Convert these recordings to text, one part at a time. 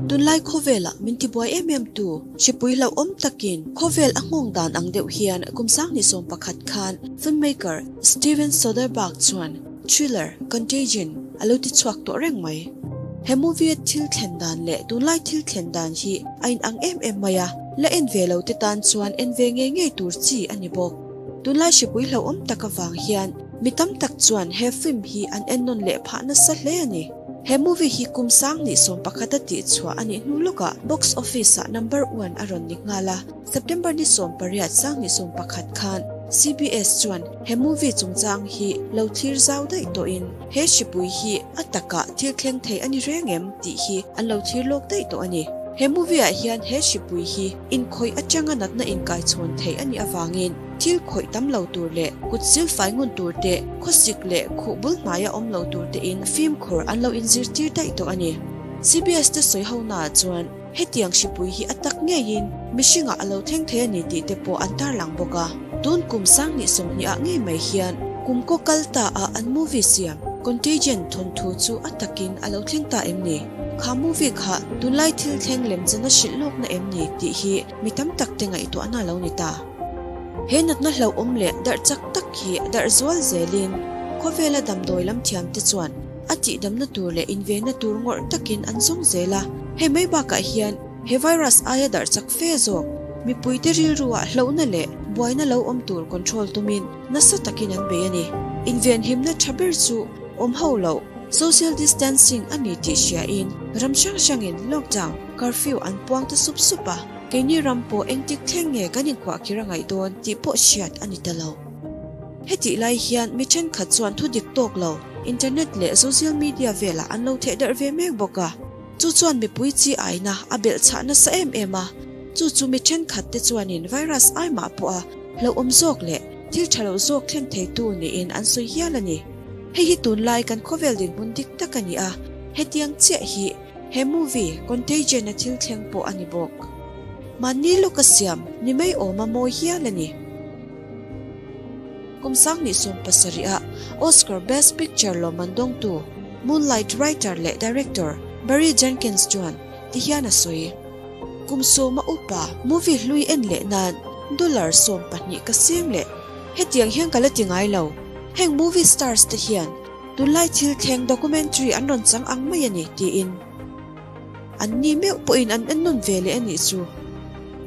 Tunlai khawvela min tibuai em em tu hripui hlauhawm takin khawvel a nghawng dan ang deuh hian kum 2011 khan filmmaker Steven Soderbergh chuan thriller Contagion a lo ti chhuak tawh reng mai. He movie a thil thlen dan leh tunlai thil thlen dan hi a inang em em mai a, la en ve lo te tan chuan en ve ngei ngei tur chi a ni bawk. Tunlai hripui hlauhawm tak avang hian mi tam tak chuan he film hi an en nawn leh phah nasa hle a ni. He movie hi kum 2011 a tih chhuah a nih hnu lawkah box office ah number one a rawn ni nghal a. September ni 18 2011 khan CBS chuan he movie chungchang hi lo thlir zau daih tawhin he hripui hi a takah thil thleng thei a ni reng em tih hi an lo thlir lawk daih tawh a ni. He movie ah hian he hripui hi inkhawih atanga natna inkaichhawn thei a nih avangin thil khawih tam lo tur leh kut sil fai ngun tur te, khawsik leh khuh bul hnaia awm lo tur te in fimkhur an lo inzirtir daih tawh a ni. CBS te sawi ho naah chuan hetiang hripui hi a tak ngeiin mihringah a lo thleng thei a ni tih te pawh an tarlang bawk a. Tun kum 2020 ah ngei mai hian kum kaw kal ta a an movie siam Contagion thawnthu chu a takin a lo thleng ta em ni? Kha movie kha tunlai thil thleng lemchan a hrilh lawkna em ni tih hi mi tam tak te ngaihtuahna lo ni ta. He natna hlauhawm leh darh chak tak hi darh zual zelin khawvela damdawi lam thiam te chuan a tihdamna tur leh invenna tur ngawrh takin an zawng zel a. Hei mai bakah hian he virus aia darh chak fe zawk mipuite rilruah hlauhna leh buaina lo awm tur control tumin nasa takin an bei a ni. Invenhimna tha ber chu awm ho lo, social distancing a ni tih hriain ram hrang hrangin lockdown, curfew an puang ta sup sup a. Keini ram pawh engtik thleng nge kan inkuah khir a ngaih dawn tih pawh hriat a ni ta lo. Hetih lai hian mi thenkhat chuan thu dik tawk lo, internet leh social media velah an lo theh darh ve mek bawk a. Chu chuan mipui chi aina a belh chhah nasa em em a. Chu chu mi thenkhat te chuanin virus ai mah pawh a hlauhawm zawk leh thil tha lo zawk thlen theitu niin an sawi hial a ni. Hei hi tunlai kan khawvel dinhmun dik tak a ni a, hetiang chiah hi he movie Contagion a thil thleng pawh a ni bawk. Mahni lawka siam ni mai awma mawi hial a ni. Kum 2017 a Oscar Best Picture lawmman dawngtu Moonlight writer leh director Barry Jenkins chuan ti hian a sawi. Kum sawma upa movie hlui en leh nan dollar 12 ka seng leh hetiang hian ka la ti ngai lo. Heng movie stars te hian tunlai thil thleng documentary an rawn chang ang mai a ni tiin. An ni meuh pawhin an en nawn ve leh a nih chu.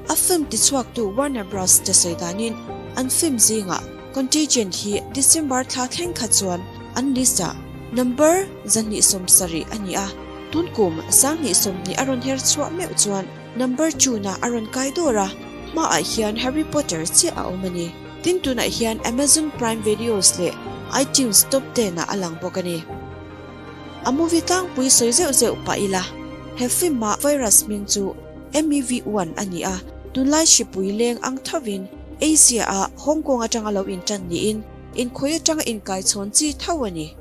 A film ti chhuak tu Warner Bros te sawi danin an film zingah Contagion hi December thla thleng kha chuan an list ah number 270 a ni a. Tun kum 2020 a rawn her chhuah meuh chuan number 2 na a rawn kai dawr a, hmaah hian Harry Potter chiah a awm a ni. Tin tunah hian Amazon Prime Videos leh iTunes top 10 ah a lang bawk a ni. A movie tlangpui sawi zeuh zeuh pah ila, he film ah virus hming chu MEV1 a ni a, tunlai hripui leng ang thovin Asia ah Hong Kong atanga lo intan niin inkhawi atanga inkaichhawn chi tho a ni.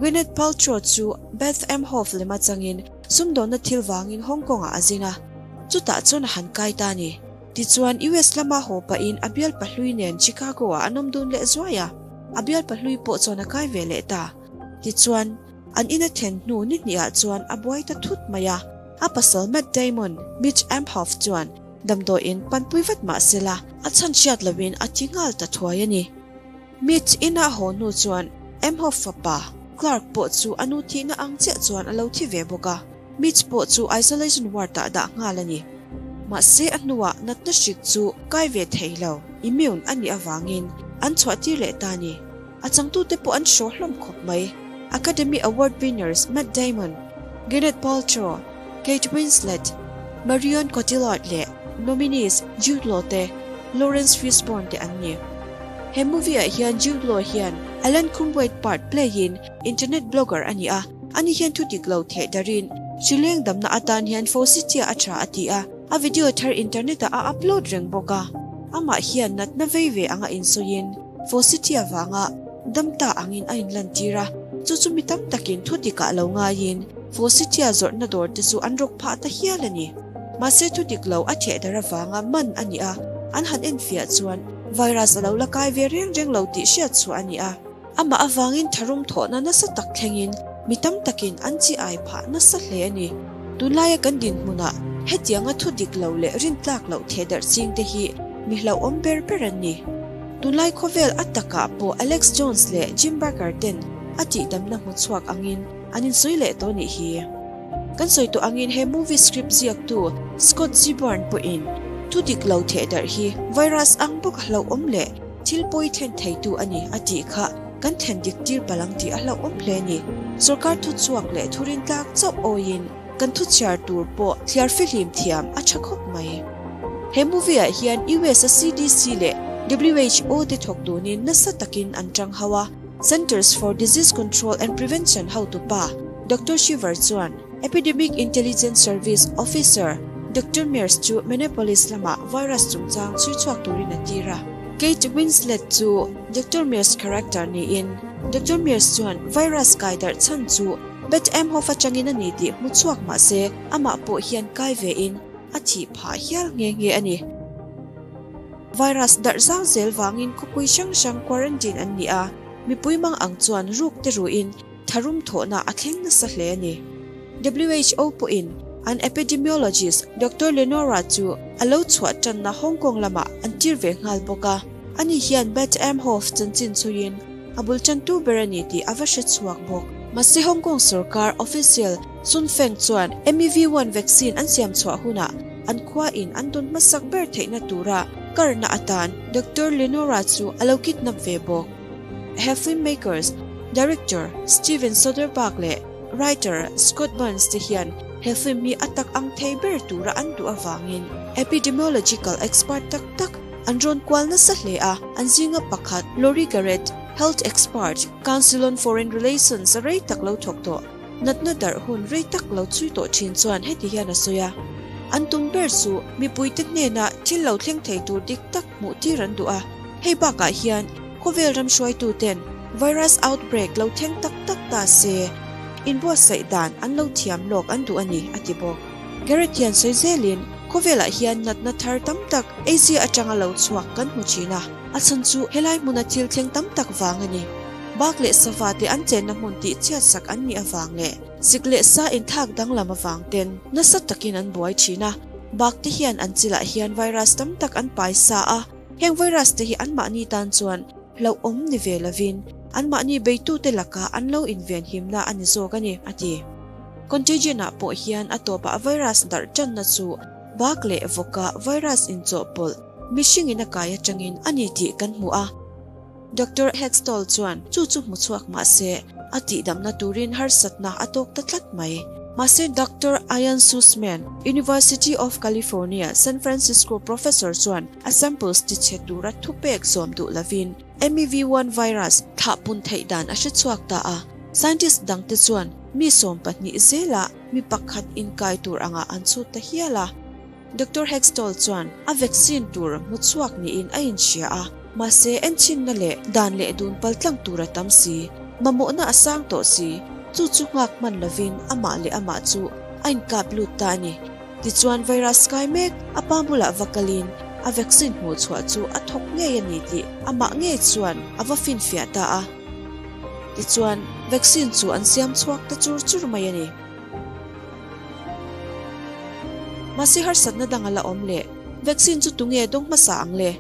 Gwyneth Paltrow chu Beth Emhoff lema changin sumdawnna thil wangin Hong Kong ah a zin a, chutah chuan a han kai ta a ni. Tichuan US lama haw pahin a bial pahlui nen Chicago ah an awm dun leh zuai a, a bial pahlui pawh chuan a kai ve leh ta. Tichuan an in a thlen hnu ni hnih ah chuan a buai ta thut mai a, a pasal Matt Damon, Mitch Emhoff chuan damdawiin panpui vat mah sela a chhan hriat loin a thi nghal ta thuai a ni. Mitch in a haw hnu chuan Emhoff fapa Clark pawh chu a nu thihna ang chiah chuan a lo thi ve bawk a, Mitch pawh chu isolation ward ah dah nghal a ni. Mahse a hnuah natna hrik chu kai ve thei lo, immune a nih awangin an chhuah tir leh ta a ni. A changtute pawh an hraw hlawm khawp mai. Academy Award winners Matt Damon, Gwyneth Paltrow, Kate Winslet, Marion Cotillard leh nominees Jude Law te, Laurence Fishburne te an ni. He movie ah hian Jude Law hian Alan Krumwiede part play in internet blogger a ni a, ani hian thu dik lo theh darin hrileng damna atan hian Forsythia a tha a ti a, a video thar internet ah a upload reng bawk a. Amah hian natna vei ve anga insawiin Forsythia wanga damta angin a inlan tir a, chu chu mi tam takin thu dikah lo ngaiin Forsythia zawrhna dawr te chu an rawk phah ta hial a ni. Mahse thu dik lo a theh dar awanga man a ni a, an han en fiah chuan virus a lo la kai ve reng reng lo tih hriat chhuah a ni a. Amah avangin tharum thawhna nasa tak thlengin mi tam takin an chi ai phah nasa hle a ni. Tunlaia kan dinhmunah hetianga thu dik lo leh rintlak loh thehdarh chingte hi mi hlauhawm ber ber an ni. Tunlai khawvel a takah pawh Alex Jones leh Jim Bakker ten a tihdamna hmu chhuak angin an insawi leh tawh nih hi. Kan sawi tawh angin he movie script ziaktu Scott Zibern pawhin thu dik lo thehdarh hi virus ang bawk a hlauhawm leh thil pawi thlen theitu a ni a tih kha kan thlen dik tir palh ang tih a hlauhawm hle a ni. Sorkar thuchhuak leh thurin tlak chauh awiin kan thuchhiar tur pawh thliar fihlim thiam a tha khawp mai. He movie ah hian US a CDC leh WHO te thawk dunin nasa takin an tang ho a, Centers for Disease Control and Prevention hotupa Doctor Shiver chuan Epidemic Intelligence Service Officer Doctor Mears chu Minneapolis lamah virus chungchang chhui chhuak turin a tir a. Kate Winslet chu Doctor Mears character niin Doctor Mears chuan virus kai darh chhan chu Beth Emhoff atangin a ni tih hmu chhuak mah se amah pawh hian kai vein a thih phah hial nghe nghe a ni. Virus darh zau zel vangin khawpui hrang hrang quarantine an ni a, mipui mang ang chuan ruk te ruin Tharum thawhna a thleng nasa hle a ni. WHO pawhin an epidemiologist Doctor Leonora chu a lo chhuah tanna Hong Kong lamah an tir ve nghal bawk a. Ani hian Beth Emhoff chanchin chhuiin a bul tantu ber a ni tih a va hre chhuak bawk. Mahse Hong Kong sorkar official Sun Feng chuan MEV-one vaccine an siam chhuah hunah an khua in an dawn hmasak ber theihna tura karna atan Doctor Leonora chu a lo kidnap ve bawk. He filmmakers, director Steven Soderbergh leh writer Scott Burns te hian he film hi a tak ang thei ber tura an duh avangin epidemiological expert tak tak an rawn kual nasa hle a, an zinga pakhat Laurie Garrett, health expert, Council on Foreign Relations a rei tak lo thawk tawh, natna darh hun rei tak lo chhui tawh thin chuan heti hian a sawi a, An tum ber chu mipuite hnena thil lo thleng thei tur dik tak hmuh tir an duh a, hei bakah hian khawvel ram hruaituten virus outbreak lo thleng tak tak ta se, inbuatsaih dan an lo thiam lawk an duh a ni, a ti bawk. Garrett hian sawi zelin, Khawvelah hian natna thar tam tak Asia atanga lo chhuak kan hmu thin a, a chhan chu helai hmuna thil thleng tam tak vang a ni. Bak leh sava te an chenna hmun tih chhiatsak an nih avang leh sik leh sa inthlak danglam avang ten nasa takin an buai thin a, bak te hian an chilah hian virus tam tak an pai sa a, heng virus te hi anmahni tan chuan hlauhawm ni ve lovin anmahni beitute lakah an lo invenhimna a ni zawk a ni, a ti. Contagion ah pawh hian a tawpah virus darh tanna chu bak leh vawka virus inchawhpawlh mihring in a kai atangin a ni tih kan hmu a. Doctor Hextall chuan chu chu hmu chhuak mah se, a tihdamna turin harsatna a tawk ta tlat mai. Mahse Doctor Ian Sussman, University of California, San Francisco professor chuan a samples tichhe tura thupek zawm duh lovin MEV-one virus thlah pun theih dan a hre chhuak ta a. Scientist dangte chuan mi 12 zelah mi pakhat inkai tur angah an chhut ta hial a. Doctor Hextall chuan a vaccine tur hmu chhuak niin a inhria a, mahse enchinna leh dan leh dun paltlang tur a tam si, mamawhna a sang tawh si, chu chu nghak hman lovin amah leh amah chu a inkap lut ta a ni. Tichuan virus kai mek a pa bulah va kalin a vaccine hmuh chhuah chu a thawk ngei a ni tih amah ngei chuan a va finfiah ta a. Tichuan vaccine chu an siam chhuak ta chur chur mai a ni. Mahse harsatna dang a la awm leh. Vaccine chu tunge dawng hmasa ang le?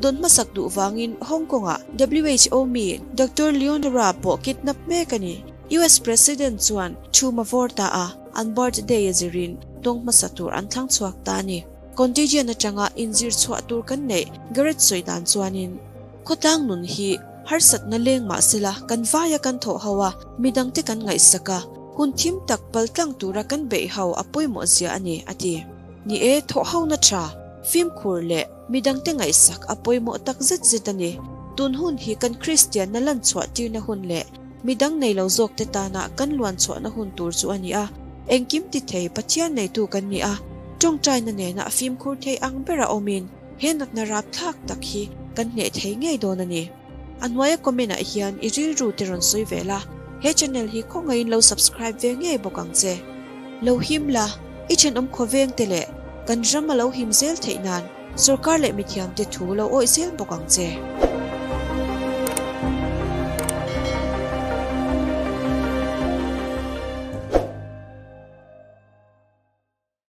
Dawn hmasak duh vangin Hong Kong-ah WHO mi Doctor Leonora pawh kidnap mek a ni. US President chuan thu mavawr ta a, an birthday a zirin dawng hmasa tur an thlang chhuak ta a ni. Contagion atanga inzir chhuah tur kan neih Garrett sawi dan chuanin, Khawtlang nun hi harsatna leng mah sela kan vaia kan thawh ho a, midangte kan ngaihsak a, hun thim tak paltlang tura kan beih ho a pawimawh zia a ni, a ti. Ni e, thawh hona tha, fimkhur leh midangte ngaihsak a pawimawh tak zet zet a ni. Tun hun hi kan Kristianna lan chhuah tirna hun leh midang nei lo zawkte tana kan luan chhuahna hun tur chu a ni a. Engkim ti thei Pathian neitu kan ni a, tawngtaina nena fimkhur thei ang bera awmin, He natna rapthlak tak hi kan hneh thei ngei dawn a ni. A hnuaia comment ah hian i rilru te rawn sawi ve la, he channel hi khawngaihin lo subscribe ve ngei bawk ang che. Lo him la, i thenawm khawveng te leh kan ram a lo him zel theih nan sorkar leh mithiam te thu lo awih zel bawk ang che.